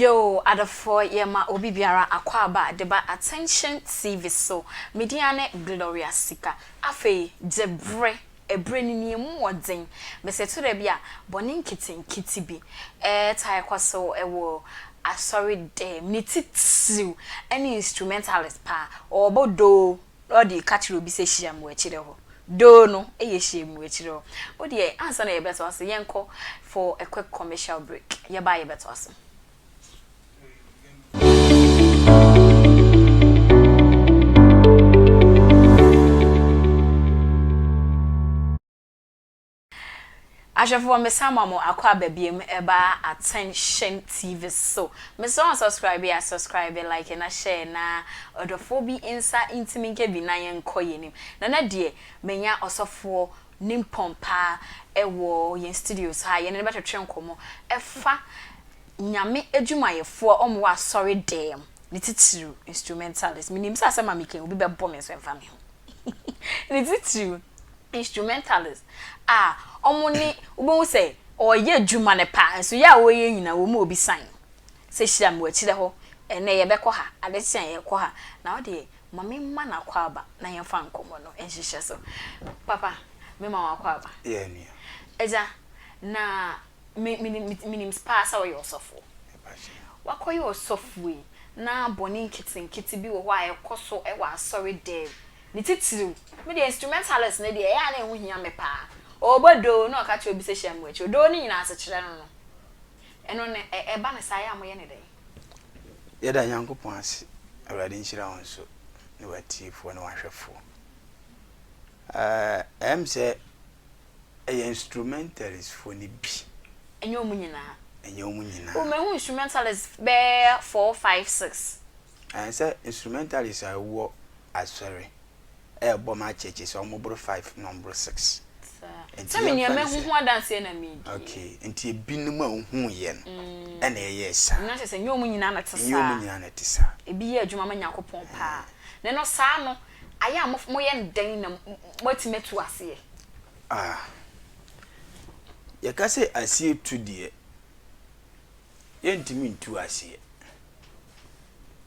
Yoo adɔfoɔ yɛma obi biara akwaaba de ba Attention TV so, me din ara ne Gloria Sika. Afei gye bere, ɛberɛ no ni emu wɔ den, mesɛ ɛto da bi a bɔne nketenkete bi taa kɔ so wɔ asɔre dɛm, ne titiriw ne instrumentalist paa, ɔrebɔ doo na ɔde ka kyerɛ obi sɛ hyia me wɔ akyire hɔ. Doo no yɛ hyia me wɔ akyire hɔ. Wo deɛ ansa na yɛbɛtoa so, yɛnkɔ for a quick commercial break. Yɛba a yɛbɛtoa so. Ahwɛfoɔ mesan ma mo akɔ aba biom ɛba Attention TV so. Mesrɛ wo subscribe a subscribe, like na share na ɔdɔfoɔ bi nsa ntimi nka bi na yɛnkɔ yɛn anim. Nana deɛ manya ɔsɔfoɔ nimpɔn paa ɛwɔ yɛn studios ha yɛne no bɛtwetwe nkɔmmɔ ɛfa Nyame adwumayɛfoɔ a wɔwɔ asɔre dɛm ne titiriw instrumentalist. Menim sɛ asɛm a meka yi obi bɛbɔ me nso ɛmfa me ho. Ne titiriw instrumentalist a wɔn ne wobɛhu sɛ ɔreyɛ adwuma no paa nso yɛ a ɔreyɛ nyinaa wɔn mu obi san sɛ hyira me wɔ akyire hɔ ɛnɛ yɛbɛkɔ ha ade kye a yɛkɔ ha na wo deɛ ma me mma no akwaaba na yɛmfa nkɔmmɔ no nhyehyɛ so papa me ma wo akwaaba Yeah, nua. Agya na me me menim paa sɛ woyɛ ɔsɔfoɔ wakɔyɛ ɔsɔfoɔ yi na bɔne nketenkete bi wɔ hɔ a ɛkɔ so wɔ asɔre dɛm Ne titiriw, me deɛ instrumentalist no deɛ ɛyɛ a na ɛho hia me paa. Ɔrebɔ doo na ɔka kyerɛ obi sɛ hyia me wɔ akyire. Doo no nyinaa asekyerɛ no no, ɛno no ɛba no saa ɛyɛ a moyɛ no dɛn? Yɛda Nyankopɔn ase, Awurade nhyira wo nso ne w'atiefoɔ ne w'ahwɛfoɔ. Ɛɛ ɛyɛ me sɛ ɛyɛ instrumentalist foɔ no bi. Ɛnyɛ wɔn nyinaa. Ɛnyɛ wɔn nyinaa. Oh mahu instrumentalist bɛyɛ four, five, six. Ɛɛ sɛ instrumentalist a ɛwɔ asɔre ɛɛbɔ ma church sɛ ɔmo boro 5 na ɔmo boro 6. Saa. Sɛ me nea mahu ho adanseɛ na medi. Okay, nti ebinom a wohuu yɛ no ɛna ɛyɛɛ saa. Na kyerɛ sɛ nyɛ ɔmo nyinaa na ɛte saa. Nyɛ ɔmo nyinaa na ɛte saa. Ebi yɛ adwuma ma Nyankopɔn paa. Na ɛno saa no, ayɛ a moyɛ no dɛn na moatumi atu aseɛ? Ah, yɛka sɛ aseɛ tu deɛ, yɛntumi ntu aseɛ.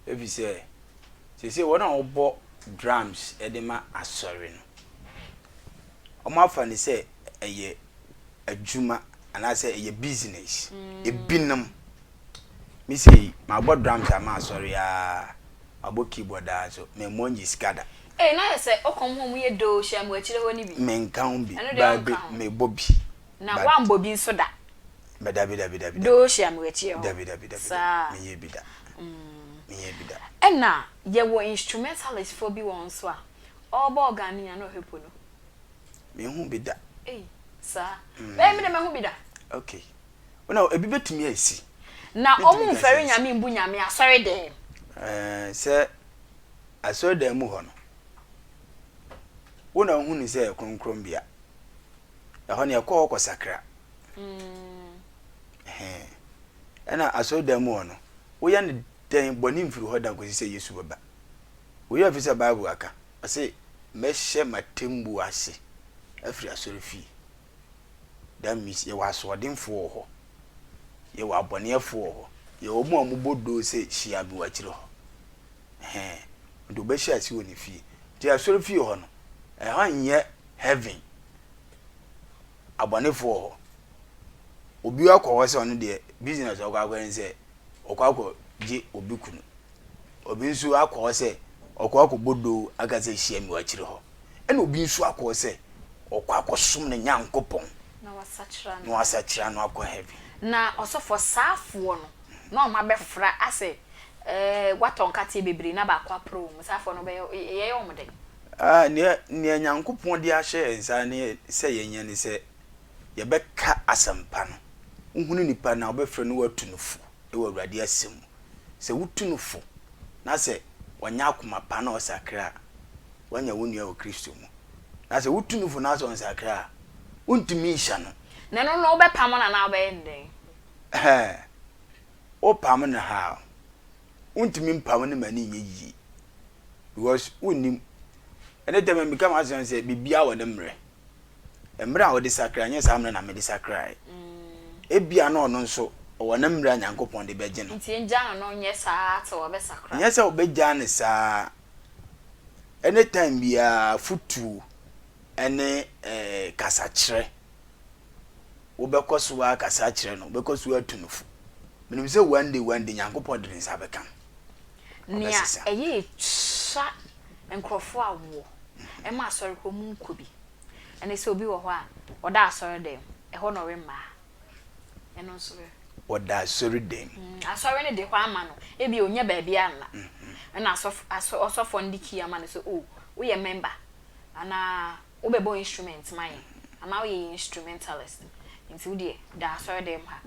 Efisɛ seesei wɔn a wɔbɔ drums de ma asɔre no, wɔafa no sɛ ɛyɛ adwuma anaasɛ ɛyɛ business. Ebinom, me sei, mabɔ drums ama asɔre ara, mabɔ keyboard ara nso, memmɔ nnye sika da. Ei, na ayɛ sɛ ɔkɔm ho a wɔyɛ doo hyɛ mo akyire hɔ no bi. Menka ho bi, Ɛno deɛ but wonka ho. mebɔ bi. Na But woambɔ bi nso da. But dabi dabi dabi dabi. Doo hyɛ mo akyire hɔ. Dabi dabi dabi Saa. dabi, menyɛɛ bi da. Menyɛɛ bi da. Ɛna yɛwɔ instrumentalist foɔ bi wɔ hɔ nso a, ɔrebɔ organ no nyinaa na ɔhwɛ po no. Menhuu bi da. Ei, saa. Ɛɛ, me deɛ mahu bi da. Okay. Wo na ebi bɛtumi asi. Na Mentumi ɔmo nka sɛ mfɛre asi. Nyame mbu Nyame asɔre dɛm. Ɛɛ, sɛ asɔre dan mu hɔ no, wo na wohu no sɛ ɛyɛ kronkronbea. Ɛhɔ no yɛkɔ hɔ kɔsakra. Ɛhɛn. Ɛna asɔredan mu hɔ no, woyɛ no dɛn bɔne mfiri hɔ da kɔsi sɛ Yesu bɛba. Wo werɛ afi sɛ Bible aka, ɔse, mɛhyɛ m'atemmuo ase afiri asɔrefie. That means yɛwɔ asoɔdenfoɔ wɔ hɔ, yɛwɔ abɔneɛfoɔ wɔ hɔ, yɛwɔ wɔn a wɔbɔ doo sɛ hyia me wɔ akyire hɔ. Ɛhɛn. Nti wɔbɛhyɛ ase wɔ ne fie. Nti asɔrefie hɔ no, ɛhɔ nyɛ heaven. Abɔnefoɔ wɔ hɔ. Obi akɔ hɔ sɛ ɔno deɛ business ɔkɔ akɔyɛ ne sɛ ɔkɔ akɔ gye obi kunu. Obi nso akɔ hɔ sɛ ɔkɔ akɔ bɔ doo aka sɛ hyia mi wɔ akyire hɔ. Ɛna obi nso akɔ hɔ sɛ ɔkɔ akɔ som ne Nyankopɔn Na wasakyera na wasakyera no akɔ heaven. Na ɔsɔfoɔ saafoɔ no na wɔn abɛfra asɛ ɛɛ watɔ nkateɛ bebree na baako aporo wɔn mu saafoɔ no bɛyɛ yɛyɛ wɔn dɛn? Ah, nea nea Nyankopɔn de ahyɛ yɛn nsa ne sɛ yɛnyɛ ne sɛ yɛbɛka asɛmpa no. Wohunu nipa no a, wobɛfrɛ no woatu no fo wɔ Awurade asɛm mu. Sɛ wotu no fo na sɛ ɔnya akoma pa na ɔsakra a, woanya wo nua wɔ Kristo mu. Na sɛ wotu no fo na sɛ ɔnsakra a, wontumi nhyɛ no. Na ɛno no wobɛpam no anaa wobɛyɛ no dɛn? Ɛhɛɛ, wopam no how? Wontumi mpam no ma no nyɛ yie because wonnim. Ɛne tɛm meka m'asɛm sɛ biribiara wɔ ne mmerɛ. Mmerɛ a wode sakra nyɛ saa mmerɛ na mede sakraeɛ. Ebia na ɔno nso Ɔwɔ ne mmerɛ a Nyankopɔn de bɛgye no. Nti yɛngyaa no na ɔnyɛ saa ara till ɔbɛsakra. Nyɛ sɛ wobɛgyaa no saa. Any time biara afotuo ne kasakyerɛ, wobɛkɔ so ara akasa akyerɛ no, wobɛkɔ so ara atu no fo. Menim sɛ one day, one day Nyankopɔn de ne nsa bɛka no. Nea Ɔbɛsesa. ɛyɛ ɛtwa nkurɔfoɔ awoɔ ɛma asɔre koraa ɔmu nkɔ bi ɛne sɛ obi wɔ hɔ a ɔda asɔre dɛm, ɛhɔ na ɔwe mmaa. Ɛno nso ɛ? Ɔda asɔre dɛm. Asɔre no de hɔ ama no, ebia ɔnnya baabi anna. Ɛna asɔfo, asɔ, ɔsɔfoɔ no de key ama no sɛ, oh, woyɛ member, anaa wobɛbɔ instrument ma yɛn, anaa woyɛ yɛn instrumentalist, nti wo deɛ, da asɔre dɛm ha.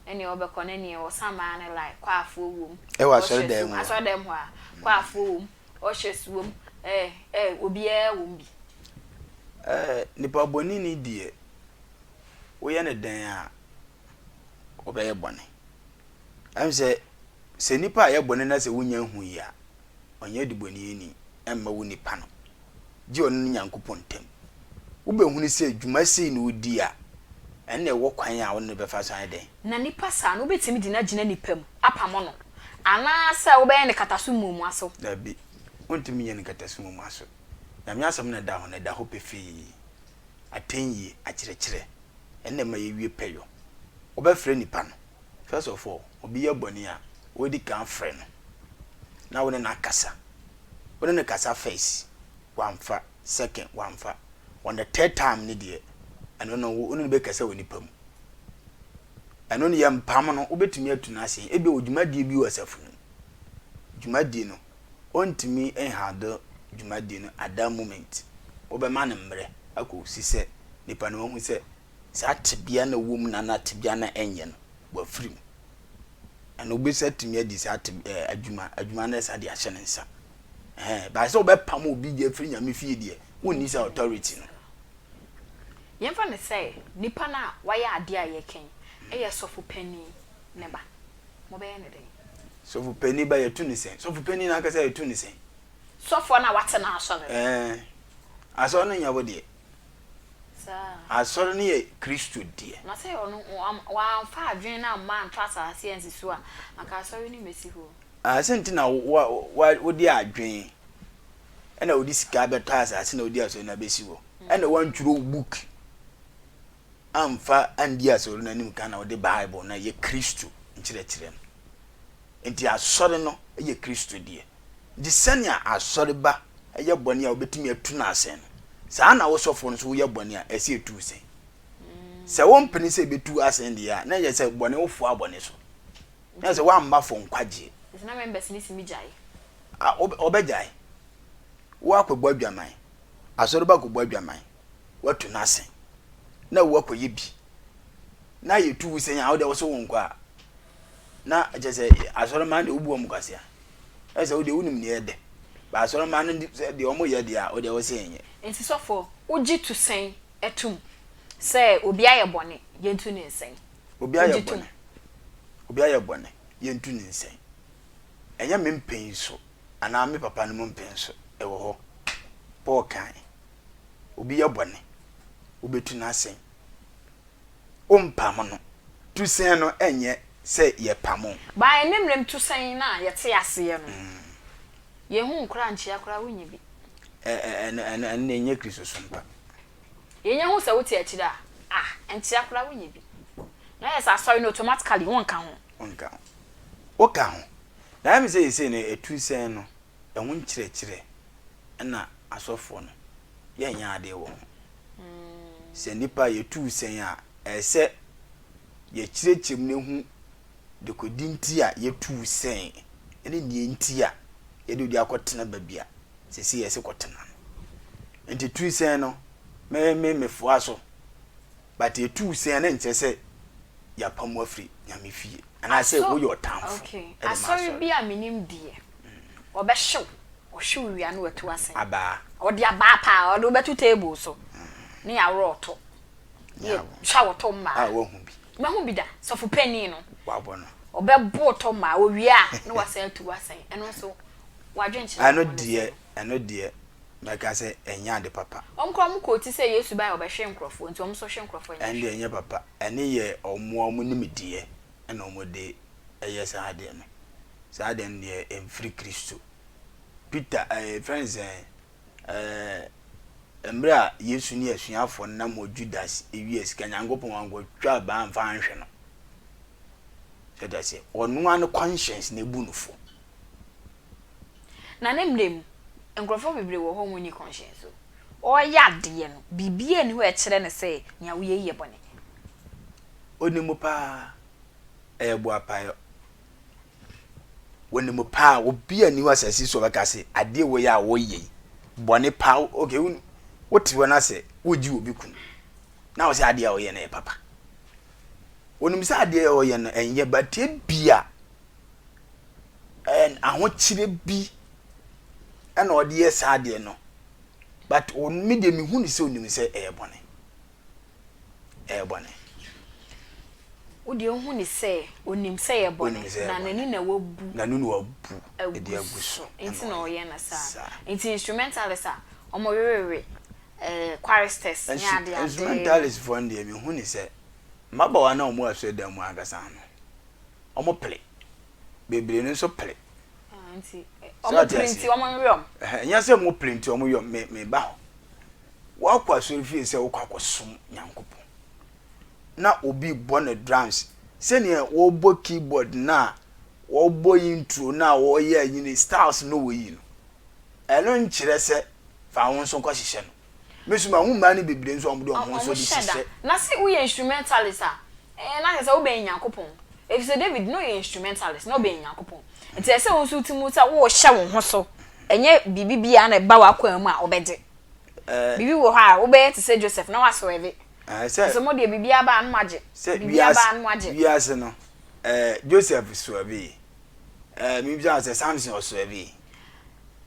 Ɛnneɛ wobɛkɔ no, ɛnneɛ ɔsa mmaa no line, kwaafoɔ wom, Ɛwɔ asɔre ushers dɛm wom, hɔ. asɔre dɛm hɔ a, kwaafoɔ wom, ushers wom, ɛɛ, ɛɛ, obiara wom bi. Ɛɛ, nipa bɔneni deɛ, woyɛ no dɛn a, ɔbɛyɛ bɔne. Ɛm sɛ, sɛ nipa ayɛ bɔne na sɛ wonya hui a, ɔnyɛ debɔneyɛni mma wo nipa no, gye ɔno ne Nyankopɔn ntam. Wobɛhunu sɛ dwuma sei na ɔdi a, ɛnna ɛwɔ kwan a wo ne no bɛfa so ayɛ dɛn? Na nipa saa no, wobɛtumi de no agyina nipa mu apamo no, anaasɛ wobɛyɛ no kataso mmuamuaso? Dabi, wontumi nyɛ no kataso mmuamuaso. Nyame asɛm na ɛda hɔ no, ɛda hɔ pefee. Atɛnyie, akyerɛkyerɛ, ɛnna ɛma yɛwie pɛyɔ. Wobɛfrɛ nipa no, first of all, obi yɛ bɔne a, wodi kan frɛ no na wo ne no akasa. Wo ne no kasa first, wamfa, second, wamfa. On the third time no deɛ, ɛno no wo ne no bɛkasa wɔ nipa mu. Ɛno no yɛmpam no, wobɛtumi atu no ase. Ebia wɔ dwumadie bi wɔ asafo no mu. Dwumadie no, ɔntumi nhandle dwumadie no at that moment. Wobɛma no mmerɛ akɔsi sɛ nipa no wahu sɛ saa tebea no a ɔwɔ mu no anaa tebea no a ɛnyɛ no, wafiri mu. Ɛno wobɛsa atumi adi saa te ɛɛ adwuma adwuma no sa de ahyɛ ne nsa. Ɛhɛn, bae sɛ wobɛpam obi de afiri Nyame fie deɛ, wonni saa authority no. Yɛmfa no sɛ nipa no a wayɛ adeɛ a yɛreka yi yɛ sɔfo panin ne ba, mobɛyɛ no dɛn? Sɔfo panin ba yɛtu no sɛn? Sɔfo panin no ankasa yɛtu no sɛn? Sɔfoɔ no a wate n'asɔre no. Ɛɛ, asɔre no nyɛ wo deɛ. Saa. Asɔre no yɛ Kristo deɛ. Na sɛ ɔno wamfa adwene no amma anto asase ansi so a, anka asɔre no mmɛsi hɔ o. Ah, sɛ nti na wo, wo, wode adwene ɛna wode sika bɛtɔ asase na wode asɔre no abɛsi hɔ. Ɛna woantwerɛ wo book amfa andi asɔre no anim kan na wode Bible no a ɛyɛ Kristo nkyerɛkyerɛ no. Nti asɔre no yɛ Kristo deɛ. Nti sɛnea asɔre ba yɛ bɔne a wobɛtumi atu no asɛn no, saa na wo sɔfoɔ no nso woyɛ bɔne a ɛsɛ ɛtu wo sɛn. Sɛ wompene sɛ ɛbɛtu wo asɛn deɛ a, na ɛyɛ sɛ bɔne wofoa bɔne so. Na ɛyɛ sɛ woamma fo nkwagyeɛ. Nti na members no tumi gyae? A, wɔbɛgyae. Wo akɔbɔ adwaman, asɔre ba kɔbɔ adwaman, woatu no asɛn, na wo akɔyɛ bi, na yɛtu wo sɛn a, wo deɛ wo so wonkɔ a, na kyerɛ sɛ asɔremma deɛ wobu wɔn kwasea. Ɛyɛ sɛ wo deɛ wonim deɛ ɛdɛ. Ba asɔremma no sɛ deɛ wɔn yɛ deɛ a wo deɛ wo se nyɛ. Nti sɔfoɔ wogye to sɛn tom sɛ obi ayɛ bɔne yɛntu ne nsɛn? Obi ayɛ Wogye tom? bɔne, obi ayɛ bɔne yɛntu ne nsɛn. Ɛnyɛ me mpɛn so anaa me papa nom mpɛn so, ɛwɔ hɔ. Paul kae, obi yɛ bɔne, wobɛtu no asɛn. Wompam no. Tu sɛn no nyɛ sɛ yɛpamo. By ne mmerɛm tu sɛn no a yɛte aseɛ no, yɛn ho nkora nkyea koraa wonyɛ bi. Ɛ ɛ ɛno ɛno ɛno deɛ ɛnyɛ Kristosom pa. Yɛnya hu sɛ wote akyire a, ah, nkyea koraa wonyɛ bi. Na ayɛ sɛ asɔre no automatically wonka ho. Wonka ho. Woka ho. Na ɛyɛ me sɛ seesei no ɛtu sɛn no, ɛho nkyerɛkyerɛ ɛna asɔfoɔ no yɛnyɛ adeɛ wɔ ho. Sɛ nnipa yɛtu sɛn a, ɛsɛ sɛ yɛkyerɛkyerɛ mu na ehu dekode nti a yɛtu sɛn ne nea nti a yɛde odi akɔtena baabi a sɛsɛ yɛsɛ kɔtena no. Nti tu sɛn no, me me mefoa so. But yɛtu sɛn no nkyerɛ sɛ yɛapam wo afiri Nyame fie anaasɛ woyɛ ɔtamfo Okay, de ma asɔre asɔre. bi a menim deɛ, wɔbɛhyew, ɔhyew wie a na watu asɛn. Abaa. Ɔde abaa paa, ɔde wo bɛto table so ne yɛaworɔ ɔto. Ne yɛtwa wo to mmaa. A wahu bi. Mahu bi da, sɔfo panin no. Wabɔ no. Ɔbɛbo wo to mmaa, owie a na wasan atu wo asɛn. Ɛno nso, w'adwenkyerɛ Ɛno wɔ ho ne deɛ, sɛn? ɛno deɛ, mɛka sɛ ɛnyɛ ade papa. Wɔn koraa wɔn kɔɔ ti sɛ Yesu baeɛ ɔbɛhwe nkorɔfoɔ nti wɔn nso hwe nkorɔfoɔ nyɛ Ɛno deɛ hwee. ɛnyɛ papa. Ɛno yɛ wɔn a wɔn nimdeɛ. na wɔde yɛ saa adeɛ no. Saa adeɛ no deɛ ɛmfiri Kristo. Peter ɛɛ yɛfrɛ no sɛn ɛɛ mmerɛ a Yesu ne asuafoɔ no nam hɔ Judas wia sika Nyankopɔn ankɔtwa abaa amfa anhwɛ no. So ate aseɛ? Ɔno ara ne conscience na ɛbu no fɔ. Na ne mmerɛ mu, nkorɔfoɔ bebree wɔ hɔ a wɔnni conscience o. Ɔreyɛ adeɛ no, biribiara nni hɔ a ɛkyerɛ no sɛ nea woyɛ yi yɛ bɔne. Onim paa, ɛyɛ boapayɔ. Onim paa, obi a nni hɔ asase so a ɔbɛka sɛ adeɛ wei a wɔyɛ yi, bɔne paa. Okay, wote hɔ na sɛ wogye obi kum, na wo sɛ adeɛ a ɔyɛ no yɛ papa. Onim sɛ adeɛ a ɔyɛ no ɛnyɛ, but ebia ɛn ahokyerɛ bi ɛna ɔde yɛ saa adeɛ no. But me deɛ mehu no sɛ onim sɛ ɛyɛ bɔne. Ɛyɛ bɔne. Wo deɛ wohu no sɛ onim sɛ ɛyɛ bɔne na n'ani na wabu N'ani na wabu de agu so nti na ɔyɛ no saa. Nti instrumentalist a wɔwewewe eh, choristers ne ade ade. Instrumentalist foɔ no deɛ mehu no sɛ mmabaawa no a wɔwɔ asɔredan mu ankasa no wɔpere. Bebree no nso pere. Ah, nti wɔpere nti wɔnwe wɔn. Ɛnyɛ sɛ wɔpere nti wɔwe wɔn, me meba hɔ. Woakɔ asɔrefie sɛ wokɔ akɔsom Nyankopɔn na obi rebɔ ne drums sɛnea wɔbɔ keyboard no a wɔbɔ intro no a wɔyɛ ayi no styles no wɔyi no ɛno nkyerɛ sɛ fa wo nso kɔhyehyɛ no. Me nso mahu mmaa no bebree nso a wɔde wɔn ho nso de Wɔhyɛ da. hyehyɛ. Na sɛ woyɛ instrumentalist a, ɛɛ na kyerɛ sɛ wobɛn Nyankopɔn. Efisɛ David na ɔyɛ instrumentalist, na ɔbɛn Nyankopɔn. Nti ɛsɛ sɛ wo nso wotumi hu sɛ worehyɛ wo ho so. Ɛnyɛ biribi biara na ɛba w'akwan mu a wobɛgye. Biribi wɔ hɔ a wobɛyɛ te sɛ Joseph na woaswerve. Nso mo deɛ biribiara ba a na moagye. Sɛ Biribiara ba a na moagye. wiase no, Joseph swervee. Mebisa wo sɛ Samson ɔswervee?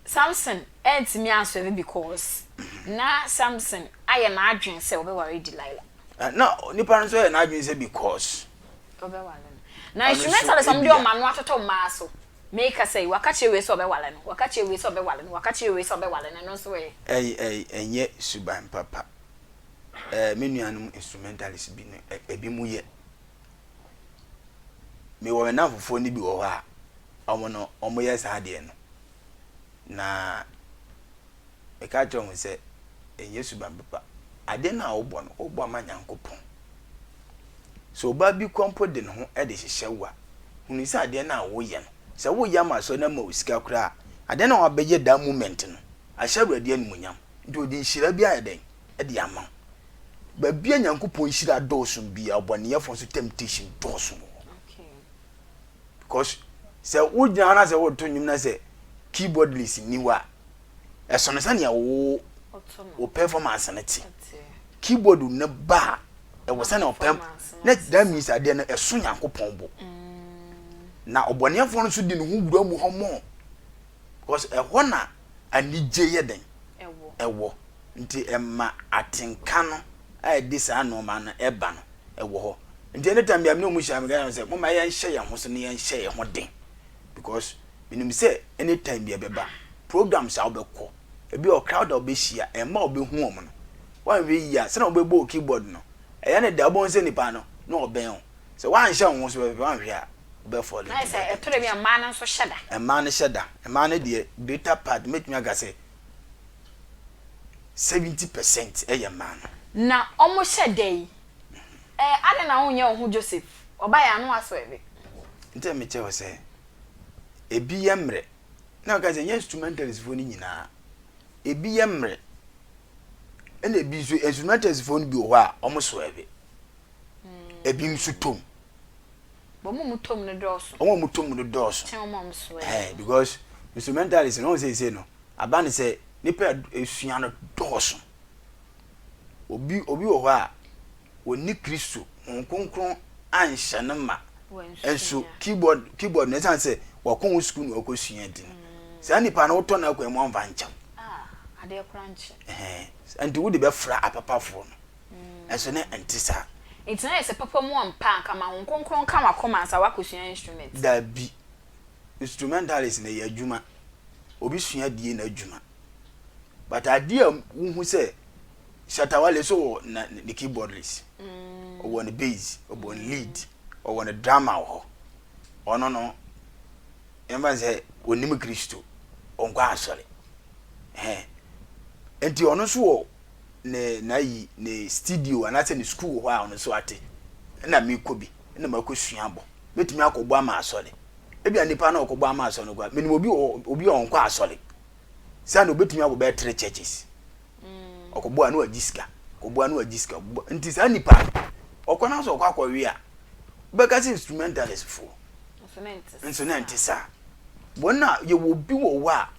Samson antumi answerve because na Samson ayɛ n'adwene sɛ ɔbɛware Delilah. Na nipa no nso ayɛ n'adwene sɛ because. Ɔbɛware no. Na instrumentalist a wɔde wɔn ano atotɔ mmaa so. Mekasa yi, waka kyerɛ wei sɛ ɔbɛware no, waka kyerɛ wei sɛ ɔbɛware no, waka kyerɛ wei sɛ ɔbɛware no, ɛno nso ɛ? Ɛy ɛy ɛnyɛ suban papa. Ɛɛ me nuanom instrumentalist bi no, ɛ ebinom yɛ. Mewɔ me nnamfofoɔ no bi wɔ hɔ a, wɔn no, wɔyɛ saa adeɛ no. Na meka kyerɛ wɔn sɛ, ɛnyɛ suban papa. Adeɛ no a wobɔ no, wobɔ ama Nyankopɔn. Sɛ ɔbaa bi kɔ mpo de ne ho de hyehyɛ wo a, hunu sɛ adeɛ no a woyɛ no, sɛ woyɛ ama asɔre no ama wo sika koraa a, adeɛ no a wabɛyɛ that moment no, ahyɛ Awurade animuonyam. Nti ɔde nhyira bi ayɛ dɛn? De ama wo. Baabi a Nyankopɔn nhyira dɔɔso biara, ɔbɔneyɛfoɔ nso temptation dɔɔso wɔ hɔ. Because sɛ wogyina hɔ na sɛ woreto nnwom na sɛ keyboardlist nni hɔ a, ɛsono sɛnea wo wo performance no te. Keyboard no ba a, ɛwɔ sɛnea ɔpɛ na that means adeɛ no ɛso Nyankopɔn bo. Na ɔbɔneɛfoɔ no nso de ne ho wura mu hɔ more because ɛhɔ na anigye yɛ dɛn ɛwɔ nti ɛma atenka no a ɛde saa nneɛma no ɛba no ɛwɔ hɔ. Nti anytime biara me ne wɔn hyia meka kyerɛ wɔn sɛ momma yɛnhyɛ yɛn ho so na yɛnhyɛ yɛn ho den because menim sɛ anytime biara ɛbɛba programs a wobɛkɔ ebi wɔ crowd a wobɛhyia ɛmma wobɛhu wɔn no woanhwɛ yie a sɛnea wobɛbɔ wo keyboard no ɛyɛ ne dɛ wobɛhu sɛ nipa no na ɔbɛn wo sɛ woanhyɛ wo ho so pɛpɛpɛ woanhwɛ a wobɛ fall Na into sɛ that ɛtɔ da bi a temptation. mmaa no nso hyɛ da. Mmaa no hyɛ da mmaa no deɛ greater part mɛtumi aka sɛ 70% ɛyɛ mmaa no. Na wɔhyɛ da yi Eh adɛn na wonyɛ wo ho Joseph? Ɔbaeɛ a na waswerve. Nti na mekyerɛ wo sɛ ebi yɛ mmerɛ. Na meka sɛ ɛnyɛ instrumentalist foɔ no nyinaa. Ebi yɛ mmerɛ. Ɛna ebi nso instrumentalist foɔ no bi wɔ hɔ a wɔn swerve. Ebi nso tom. But wɔn a wɔn tom no dɔɔso. Wɔn a wɔn tom no dɔɔso. Kyɛn wɔn a wɔn swerve. Ɛɛ because instrumentalist no wɔn sɛ no aba ne sɛ nipa esua no dɔɔso. Obi obi wɔ hɔ a ɔnni Kristo, Honhom Kronkron anhyɛ no ma. Nso keyboard keyboard no ɛsiane sɛ wakɔ ho sukuu na wakɔsua nti no, saa nipa no wotɔ no akwan mu ɔmfa nkyɛ wo. Ah, adeɛ koraa nkyɛ. Ɛhɛn, nti wode bɛfra apapafoɔ no. Nso ne ɛnte saa. Nti na yɛ sɛ papa mu ampa a, nka ma Honhom Kronkron nka w'akoma ansa woakɔsua instrument. Dabi. Instrumentalist no ɛyɛ adwuma. Obi sua die n'adwuma. But adeɛ a wohu sɛ Shatta Wale so wɔ na ne keyboardlist, ɔwɔ ne bass, ɔbɔ ne lead. ɔwɔ ne drama wɔ hɔ. Ɔno no, yɛmfa no sɛ ɔnim Kristo, ɔnkɔ asɔre. Ɛhɛn. Nti ɔno nso wɔ ne n'ayi ne studio anaasɛ ne school wɔ hɔ a ɔno nso ate. Ɛna mekɔ bi, ɛna makɔsua bɔ. Mɛtumi akɔbɔ ama asɔre. Ebia nipa no a ɔkɔbɔ ama asɔre no koraa, menim obi wɔ hɔ, obi a ɔnkɔ asɔre. Saa na obetumi abɔ bɛyɛ three churches. Ɔkɔbɔ a na wagye sika, ɔkɔbɔ a na wagye sika. Nti saa nipa no, ɔkɔ na sɛ ɔkɔ akɔwe a, wobɛka sɛ instrumentalist foɔ. Nso na ɛnte saa. Wɔn a yɛwɔ obi wɔ hɔ a,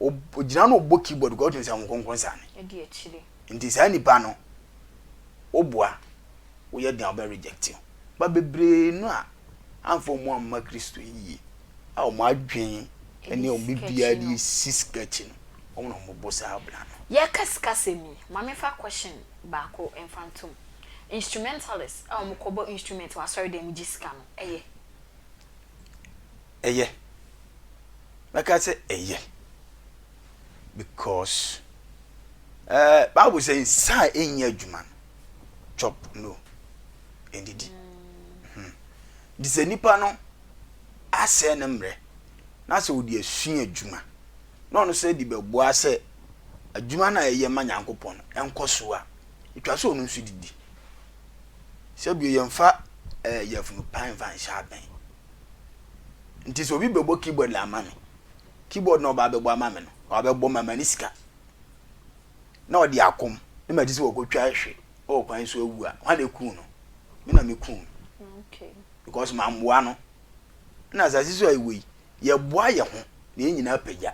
ogyina na ɔbɔ keyboard koraa wotumi sɛ Honhom Kronkron saa ne. Nti saa nipa no, woboa, woyɛ den a wobɛ reject wo. Ba bebree no a amfa wɔn amma Kristo yiye a wɔn adwene ne wɔn biribiara de si sika akyi no, wɔn na wɔbɔ saa bra no. Yɛreka sikasɛm yi, ma memfa question baako mfa nto mu. Instrumentalists a wɔkɔbɔ instrument wɔ asɔredan mu gye sika no, ɛyɛ? Ɛyɛ. Mɛka sɛ ɛyɛ because eh, Bible sɛ nsa a ɛnyɛ adwuma no, chop no, ɛndidi. Hmm. Nti sɛ nipa no asɛe ne mmerɛ na sɛ ɔde asua adwuma na ɔno sɛ de bɛboa sɛ adwuma no a ɛyɛ ma Nyankopɔn no ɛnkɔ so a, ɛtwa sɛ ɔno nso didi. Sɛ bio yɛmfa eh, yafunu pan mfa nhyɛ abɛn. Nti sɛ obi bɛbɔ keyboard ama me, keyboard na ɔba abɛbɔ ama me no, ɔabɛbɔ mama ne sika na ɔde akom na mate sɛ wɔkɔtwa ahwe wɔ kwan so awu a, hwan na ɛkuu no? Me na mekuu no. Because mamboa no. Ɛna asase so a yɛwɔ yi, yɛboa yɛ ho na yɛn nyinaa pagya.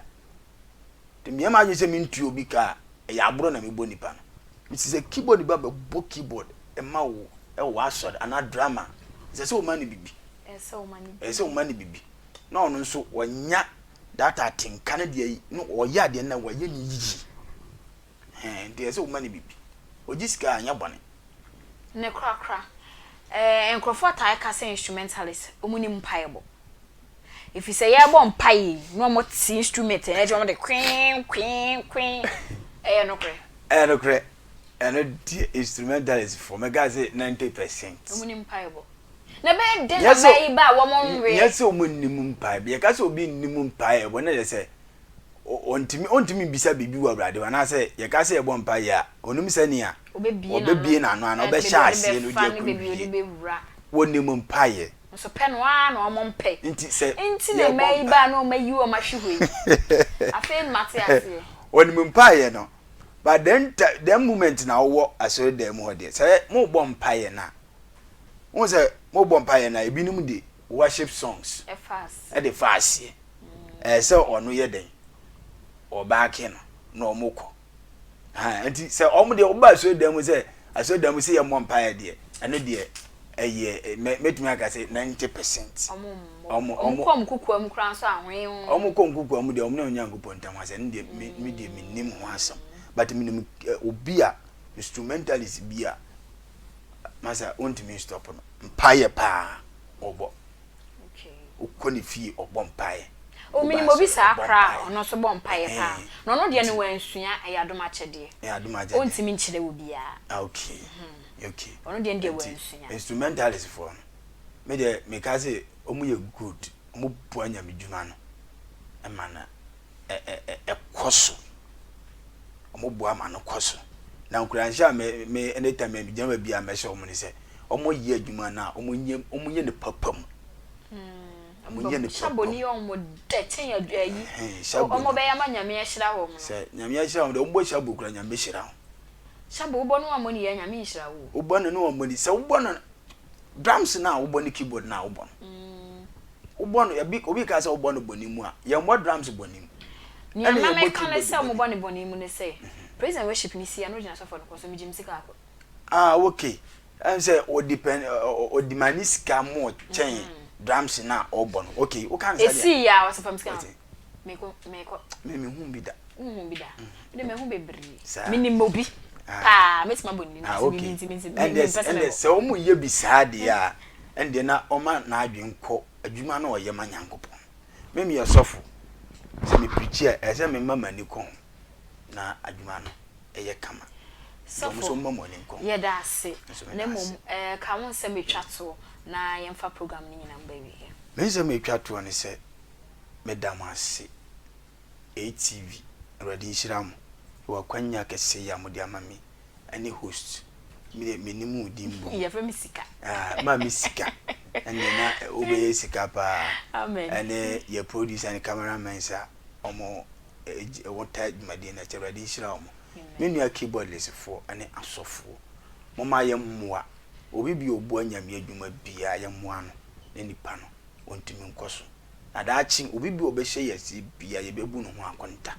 Nti meyɛ m'adwene sɛ mentua obi ka a, ɛyɛ aborɔ na mebɔ nipa no. Nti sɛ keyboard ba bɛbɔ keyboard ma wo wɔ w'asɔre anaa drama, ɛsɛ sɛ woma no bibi. Ɛsɛ sɛ woma no bibi. Na ɔno nso ɔnya that atenka no deɛ no ɔyɛ adeɛ no na wayɛ no yie. Ɛhɛn, nti ɛsɛ sɛ woma no biribi. Ogye sika a, ɛnyɛ bɔne. Ne korakora, eh, nkurɔfoɔ taa ka sɛ instrumentalist, wɔn nim mpaebɔ. Ɛfiri sɛ yɛrebɔ mpaeɛ yi, na wɔn te instrument no akyi, wɔn de kwee, kwee, kwee. Ɛyɛ nokorɛ? Ɛyɛ nokorɛ. Ɛno deɛ instrumentalist foɔ, mɛka sɛ 90%. Wɔn nim mpaebɔ. Na ɛbɛyɛ dɛn na mmaa yi ba a wɔn nwe? Nyɛ sɛ wɔn nnim mpaebɔ. Yɛka sɛ obi nnim mpaebɔ, na kyerɛ sɛ ɔntumi ɔntumi mbisa biribi wɔ Awurade hɔ anaasɛ yɛka sɛ yɛbɔ mpaeɛ a ɔnim sɛnea ɔbɛbie n'ano anaa ɔbɛhyɛ aseɛ no de akɔwie. Wɔnim mpaeɛ. Nso pɛ no ara na wɔn mpɛ. Nti sɛ Nti na mmaa yi baa na wɔn ayi wɔn ahwe hɔ yi. Afei mate aseɛ. Wɔnim mpaeɛ no but then then moment na wowɔ asɔredan mu hɔ deɛ sɛ mobɔ mpaeɛ no a wohu sɛ mobɔ mpaeɛ no a ebinom de worship songs de fa aseɛ. Ɛyɛ sɛ ɔno yɛ dɛn? Ɔbaake no na wɔn kɔ. Ha nti sɛ wɔn deɛ wɔba asɔredan mu sɛ asɔredan mu sɛ yɛ mmɔ mpaeɛ deɛ ɛno deɛ ɛyɛ mɛ mɛtumi aka sɛ 90%. Wɔn wɔn kɔ wɔn kukuwa mu koraa nso ahoe. Wɔn kɔ wɔn kukuwa mu deɛ wɔn ne Onyankopɔn ntam asɛm ɛno deɛ me me deɛ me nim ho asɛm but me nim obi a instrumentalist bi a masa wɔntumi stop no mpaeɛ paa ɔbɔ. Wokɔ ne fie ɔbɔ mpaeɛ. Oh menim obi saa koraa a ɔno nso bɔ mpaeɛ paa na ɔno deɛ no wansua ɛyɛ adom akyɛdeɛ. Ɛyɛ adom akyɛdeɛ. Ɔntumi nkyerɛ obiara. Ah okay okay. Ɔno deɛ no deɛ wansua. Instrumentalist foɔ no me deɛ meka sɛ ɔmo yɛ good ɔmo boa nyame dwuma no ɛma no ɛkɔ so. Wɔboa ma no kɔ so. Na nkuranhyɛ a me me anytime a megyina baabi a mɛhyɛ wɔn ne sɛ wɔyɛ adwuma no a wɔnyɛ wɔnyɛ no papa mu. Wɔnyɛ no papa mu. Hyaboni yɛ wɔn dɛ kyɛn ayi. Wɔn bɛyɛ ama Nyame ahyira wɔn no. Sɛ Nyame ahyira wɔn deɛ wɔbɔ hyabo kura Nyame bɛhyira wɔn. Hyabo wobɔ no wɔn ani yɛ Nyame nhyira wo. Wobɔ no ne wɔn ani sɛ wobɔ no drums no a wobɔ ne keyboard no a wobɔ no wobɔ no ebi obi ka sɛ wobɔ no bɔne mu a yɛmmɔ drums bɔne mu. Nea ɛma meka ne sɛ wɔbɔ no bɔne mu ne sɛ praise and worship no si a na ogyina sɔfo no kɔ so megye me sika akɔ. Ah okay ɛn sɛ o depend o demand sika more kyɛn drums no a ɔbɔ no okay woka no saa deɛ. Esii a ɔsɛ fa me sika ma me mekɔ mekɔ. Me mehu bi da. Wonhu bi da? Me de mahu bebree. Saa. Menim obi paa mɛtumi abɔ ne din ah okay nti nti mempɛ sɛ mɛbɔ. Ɛnde sɛ wɔn yɛ bi saa deɛ a ɛndeɛ na ɔma n'adwene kɔ adwuma no a ɔyɛ ma Nyankopɔn. Me meyɛ sɔfo, sɛ me preachi a ɛsɛ sɛ mema m'ani kɔ ho na adwuma no ɛyɛ kama. Nti wɔn nso Sɔfo, momma mo ani nkɔ ho. yɛda ase. Me nso Na meda mmom ase. eh, ka wo nsɛm a ɛtwa toɔ na yɛmfa program no nyinaa mba awieɛ. Me nsɛm a ɛtwa toɔ ne sɛ, meda mo ase ATV, Awurade nhyira mo wɔ akwanya kɛseɛ yi a mode ama me ɛne host. Me deɛ mennim wo din mmom. Yɛfrɛ me Sika. Ah, ma me Sika. Ɛnneɛ na wobɛyɛ sika paa. Amen. Ɛne yɛ producer ne cameramen a wɔn wɔtaa dwumadie no akyi. Awurade nhyira wɔn. Me nua keyboardist foɔ ne asɔfoɔ, momma yɛmmoa obi bi a ɔboa Nyame adwuma biara, yɛmmoa no na nipa no ɔntumi nkɔ so. Na daakye obi bi a ɔbɛhyɛ yɛn ase biara yɛbɛbu ne ho akonta.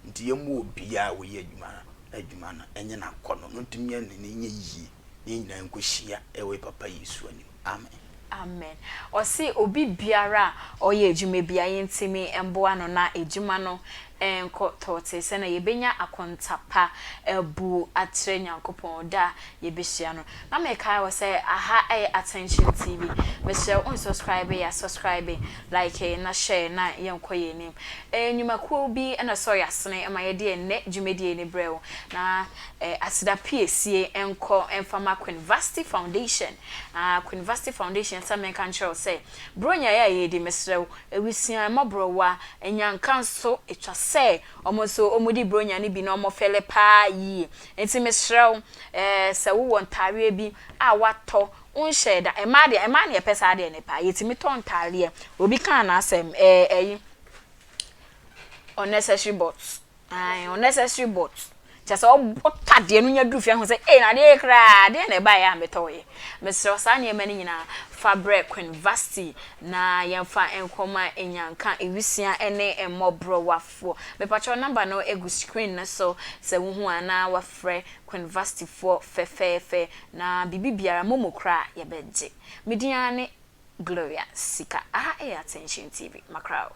Nti yɛmmoa obiara a ɔyɛ adwuma no na adwuma no nyɛ no akɔnnɔ na ɔntumi nyɛ no na ɛnyɛ yie na yɛn nyinaa nkɔhyia wɔ yɛn papa Yesu anim. Amen. Amen. Ɔse obi biara a ɔyɛ adwuma biara yɛntumi mboa no na adwuma no nkɔ tɔɔtee sɛnea yɛbɛnya akonta pa abu akyerɛ Nyankopɔn da a yɛbɛhyia no. Na mekae wo sɛ aha yɛ Attention TV. Mesrɛ wo unsubscribe a subscribe, like na share na yɛnkɔ yɛn anim. Nnwumakuo bi na ɛsɔ yɛn asene ma yɛde ɛnnɛ dwumadie no brɛ wo. Na aseda piesie nkɔ mfa ma Queen Vasti Foundation. Ah Queen Vasti Foundation sɛ menka nkyerɛ wo sɛ Buronya yi a yɛredi mesrɛ wo awisia mmɔborɔwa anyanka nso ɛtwa sɛ wɔn nso wɔdi Buronya no bi na wɔfɛle paa yie nti mesrɛ wo eh sɛ wowɔ ntaareɛ bi a woatɔ wonhyɛɛ da mmaa deɛ mmaa na yɛpɛ saa adeɛ no paa yɛtumi tɔ ntaareɛ obi kaa n'asɛm eh ɛyi unnecessary bought Ae unnecessary bought. Kyerɛ sɛ wotɔ adeɛ no nya duru fie ahu sɛ ei na adeɛ yi koraa adeɛ na ɛbaeɛ a metɔeɛ. Mesrɛ wo saa nneɛma no nyinaa fa brɛ Queen Vasti na yɛmfa nkɔma Nyanka, Awisia ne mmɔborɔwafoɔ. Mepakyɛw number no gu screen no so sɛ wohu a na wafrɛ Queen Vasti foɔ fɛfɛɛfɛ na biribi biara momo koraa yɛbɛgye. Me din ara ne Gloria Sika. Aha yɛ Attention TV. Makra o.